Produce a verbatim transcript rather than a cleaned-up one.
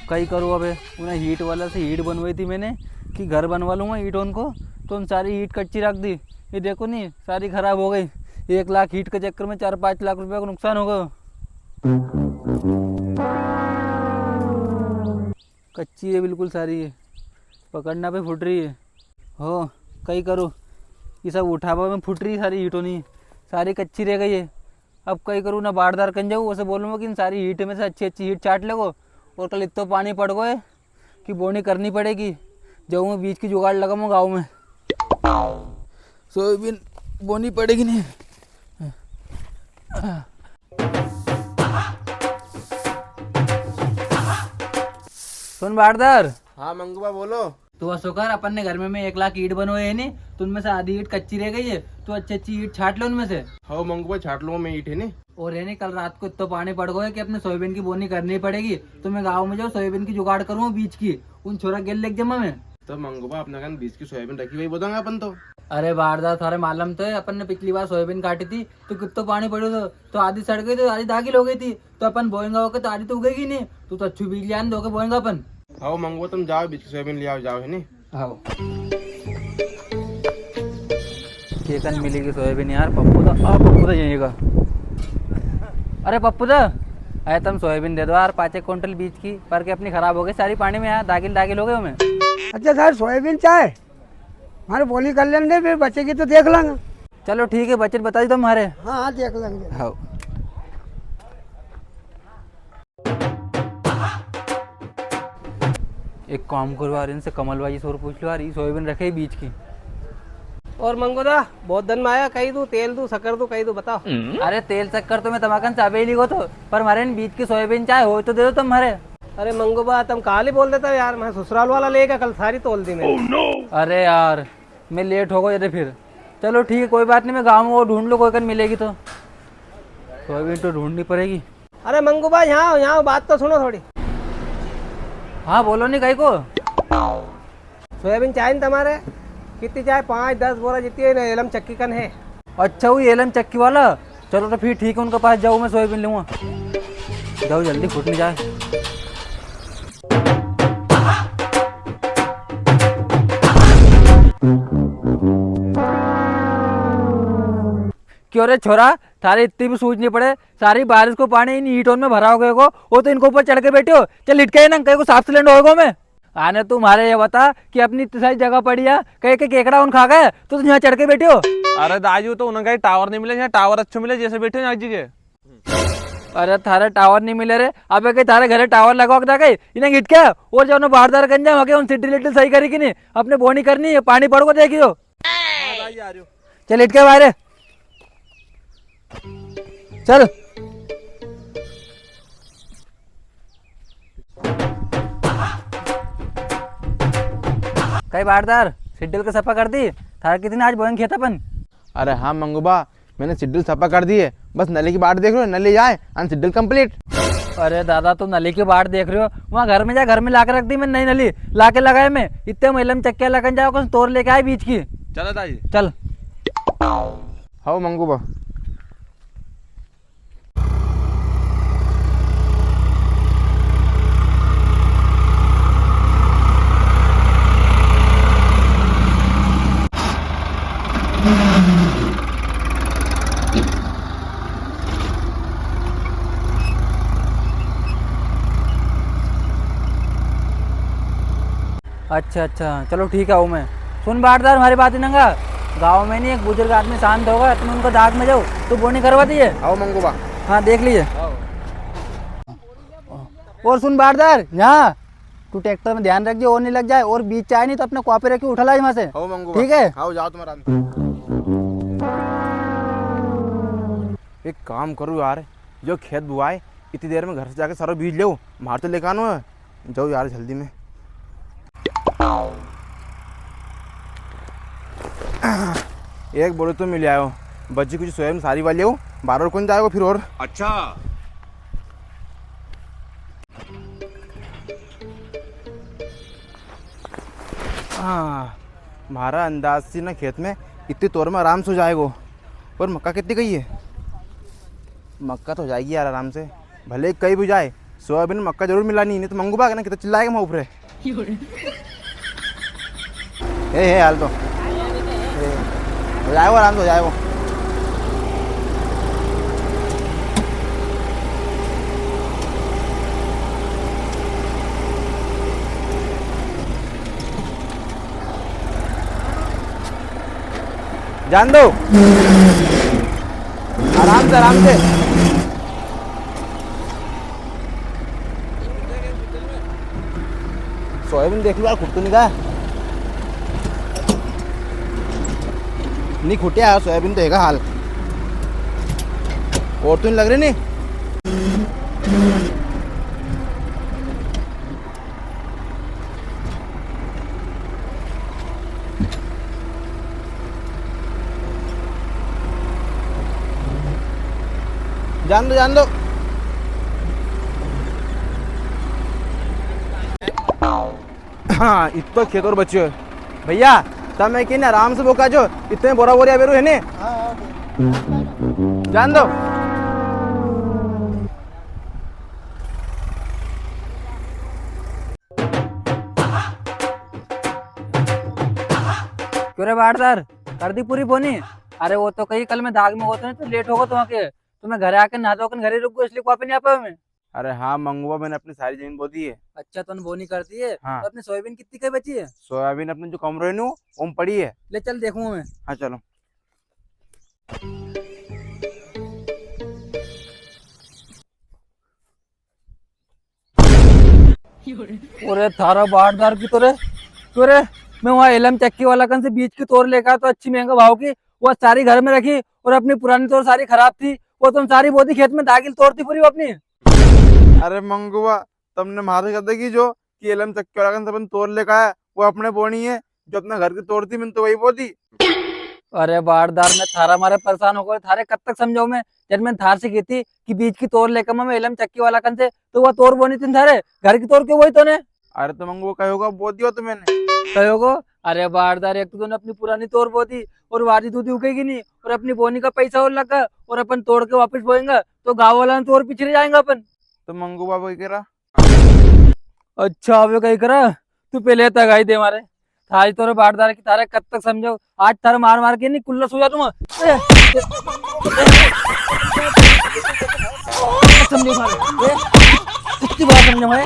कई करूँ अबे, उन्हें हीट वाला से हीट बनवाई थी मैंने कि घर बनवा लूँगा ईंटों को, तो उन सारी ईंट कच्ची रख दी। ये देखो नी, सारी खराब हो गई। एक लाख ईंट के चक्कर में चार पाँच लाख रुपया को नुकसान हो गयो। कच्ची है बिल्कुल सारी, पकड़ना पे फूट रही है। हो, कई करो, ये सब उठावा में फूट रही सारी ईंटों नी, सारी कच्ची रह गई है। अब कई करूँ ना, बारदार कन जाऊँ, उसे बोलूँ कि इन सारी ईंट में से अच्छी अच्छी ईंट छाट लेगो। और कल इत्तो पानी पड़ गयो है कि बोनी करनी पड़ेगी। जाऊँ मैं बीज की जुगाड़ लगाऊँ गाँव में, सोयाबीन बोनी पड़ेगी नी। सुन बारदार। हाँ मंगू बा, बोलो। तू असो कर, अपन ने घर में, में एक लाख ईंट बनवाए है नी, तो उनमें से आधी ईंट कच्ची रह गई है, तू अच्छी अच्छी ईंट छाट ले उनमें से। हाँ मंगू बा, छाट लूंगा मैं ईंट, है नी। और है नी, कल रात को इतना पानी पड़ गयो है कि अपने सोयाबीन की बोनी करनी पड़ेगी, तो मैं गाँव में जाऊँ, सोयाबीन की जुगाड़ करूँ बीज की, उन छोरा गेल लेके जाऊँ मैं। तो मंगू बा, अपने कन बीज की सोयाबीन रखी, वही बोदांगा अपन तो। अरे बारदार, थारे मालूम तो है, अपन ने पिछली बार सोयाबीन काटी थी, तो कितना पानी पड़ो तो, तो आधी सड़ गई, तो आधी दागिल हो गई थी। तो अपन बोएंगा ओके तो आधी तो उगेगी नी, तू तो अच्छू बीज ले आन दो के बोएंगा अपन। हाओ मंगू बा, तुम जाओ बीज की सोयाबीन ले आओ, जाओ, है नी। हाओ। केकन मिलेगी सोयाबीन यार, पप्पू दा, आ पप्पू दा यहीं का। अरे पप्पू दा, अरे तुम सोयाबीन दे दो यार, पाँच एक कुंटल बीज की, पर के अपनी खराब हो गई सारी पानी में यार, दागिल दागिल हो गए हमें। अच्छा सर, सोयाबीन चाहे? हमारे बोनी कर लेने दे, फिर बचेगी तो देख लेंगे। चलो ठीक है, बचत बता दी तुम हमारे। हाँ, हाँ, देख लेंगे। हाँ। एक काम करो यार, इनसे कमल भाई से और पूछ लो यार, ये सोयाबीन रखे ही बीज की। और मंगू दा, बहुत दिन में आया, कही दूं, तेल दूं, शक्कर दूं, कही दूं, बताओ। अरे तेल शक्कर तो मैं तमाकन चाबे ही लिखो तो, पर मारे इन बीज की सोयाबीन चाहे हो तो दे दो तुम मारे। अरे मंगू बा, तुम काल ही बोल देता यार, मैं ससुराल वाला लेगा, कल सारी तोल दी मैंने। अरे यार, मैं लेट हो गयो रे फिर। चलो ठीक है, कोई बात नहीं, मैं गाँव में वो ढूंढ लो, कोई कन मिलेगी तो। सोयाबीन तो ढूंढनी पड़ेगी। अरे मंगू बा, यहाँ आओ, यहाँ आओ, बात तो सुनो थोड़ी। हाँ, बोलो नी, कई को? सोयाबीन चाहे नी तमारे? कितनी चाहे? पाँच, दस बोरा जितनी है ना, एलम चक्की कन है। अच्छा, वो एलम चक्की वाला? चलो तो फिर ठीक है, उनके पास जाऊँ, मैं सोयाबीन लूँगा। जाओ जल्दी, फूट नी जाए। क्यों रे छोरा, थारे इतनी भी सूझ नी पड़े, सारी बारिश को पानी इन ईंटों में भरा हो गए को, वो तो इनको ऊपर चढ़ के बैठे हो। चल हिटके ना, कई को सांप से लेंडो होएगो मैं। आने तू म्हारे ये बता कि अपनी इतनी सारी जगह पड़ी है, कई के केकड़ा उन खा गए, तो तू यहाँ चढ़ के बैठे हो। अरे दाजू, तो उन्हें कहीं टावर नी मिले, यहाँ टावर अच्छो मिले, जैसे बैठे हो यहाँ जी के। अरे थारे टावर नी मिले रे, अबे कई थारे घरे टावर लगवा के था कई, इन्हें हिटके, और जो उन्हें बारदार गंजा, वहाँ के उन सिड्डी लिड्डी सही करी कि नी, अपने बोनी करनी है, पानी पड़ को देखियो। हाँ दाई, आ रही हूँ। चल, हिटके बाहर। चल। कई बारदार, सिड्डल के सफा कर दी। थारा कितने आज बोएंगे खेत अपन? अरे हाँ मंगू बा, मैंने सिड्डल सफा कर दिए, बस नली की बाट देख रहे हो, नली जाए, अन सिड्डल complete। अरे दादा, तू नली की बाट देख रहे हो? वहाँ घर में जा, घर में ला के रख दी मैंने नई नली, ला के लगाए मैं। इतने महीने में चक्के लगन जाओ, कुछ तोड़ लेके आए बीज की। चलो दाई। चल। हाओ मंगू बा। अच्छा, अच्छा, चलो ठीक है, आऊँ मैं। सुन बारदार, हमारी बात ही नंगा। गाँव में नी, एक बुजुर्ग आदमी शांत होगा, तुम उनको दाग में जाओ, तू बोनी करवा दीजिए। आओ मंगू बा। हाँ, देख लीजिए। आओ। और सुन बारदार, यहाँ तू ट्रैक्टर में ध्यान रख जे, और नी लग जाए, और बीज चाहे नी तो अपने कुआ पे रख के उठा लाए वहाँ से। आओ मंगू बा। ठीक है? आओ, जाओ तुम्हारा। एक काम करूँ यार, जो खेत बुआए, इतनी देर में घर से जाके सारो बीज ले, मार तो लेके आनो है। जाओ यार जल्दी में। एक बोरी तो मिल आयो, बची कुछ सोयाबीन सारी वाली हो, बार बार कौन जाएगा फिर और। अच्छा। हाँ, म्हारा अंदाज से ना खेत में इतनी तोर में आराम से हो जाएगो। और मक्का कितनी गई है? मक्का तो हो जाएगी यार आराम से, भले कई भी जाए, सोयाबीन मक्का जरूर मिलानी, नी तो मंगू बा के ना कितना चिल्लाएगा म्हारा ऊपर। हे, हे, हाल तो। हे, हो जाएगो, आराम से हो जाएगो। जान दो। आराम से, आराम से। सोयाबीन देख लो यार, खुट तो नी गया। नी खुटिया यार, सोयाबीन तो हैगा हाल। और तो नी लग रही नी। जान दो, जान दो। हाँ, इतो खेत और बच्यो है। भैया, तमे के ने आराम से बोका जो, इतने बोरा बोरिया बेरू है ने? हाँ, हाँ, OK। जान दो। क्यों रे बाटदार, कर दी पूरी बोनी? अरे वो तो कही कल मैं दाग में होतो नी तो लेट होगो तो वहाँ के, तो मैं घरे आके नहा धो के घरे रुक गो, इसलिए कॉपी नी आ पायो मैं। अरे हाँ मंगू बा, मैंने अपनी सारी जमीन बो दी है। अच्छा, तूने बोनी कर दी है? हाँ। तो अपनी सोयाबीन कितनी कई बची है? सोयाबीन अपने जो कमरो है नी, वो में पड़ी है। ले चल देखूँ मैं। हाँ चलो। अरे थारा बाटदार की तो रे, क्यों रे, मैं वहाँ एलम चक्की वाला कन से बीज की तोर लेकर आया तो अच्छी महंगा भाव की, वो सारी घर में रखी और अपनी पुरानी तोर सारी खराब थी, वो तुम सारी बो दी खेत में, दागिल तोर थी पूरी वो अपनी। अरे मंगू बा, तमने म्हारे कदे की जो कि एलम चक्की वाला कन से अपन तोर लेकर आया, वो अपने बोनी है, जो अपना घर की तोर थी, मैंने तो वही बो दी। अरे बाटदार, मैं थारा मारे परेशान हो गयो, थारे कद तक समझाऊं मैं? जब मैंने थार से की थी कि बीज की तोर लेकर मैं एलम चक्की वाला कन से, तो वो तोर बोनी थी थारे, घर की तोर क्यों बोई तूने? अरे तो मंगू बा, कहोगा बो दियो तो मैंने। कहोगो? अरे बाटदार, एक तो तूने अपनी पुरानी तोर बो दी और वादी दूधी उगेगी नी, और अपनी बोनी का पैसा और लगा, और अपन तोड़ के वापस बोएंगा तो गाँव वाला ने तो और पिछड़े जाएंगे अपन। तो मंगू बा कई करा? अच्छा, अबे कई करा, तू पहले तगाई दे मारे। थारी तोरे बाटदार की, थारे कद तक समझाऊं, आज थारे मार मार के नी कुल्ला सो जा दूंगा। ए, समझाऊं थारे, ए, कितनी बार समझाऊं मैं?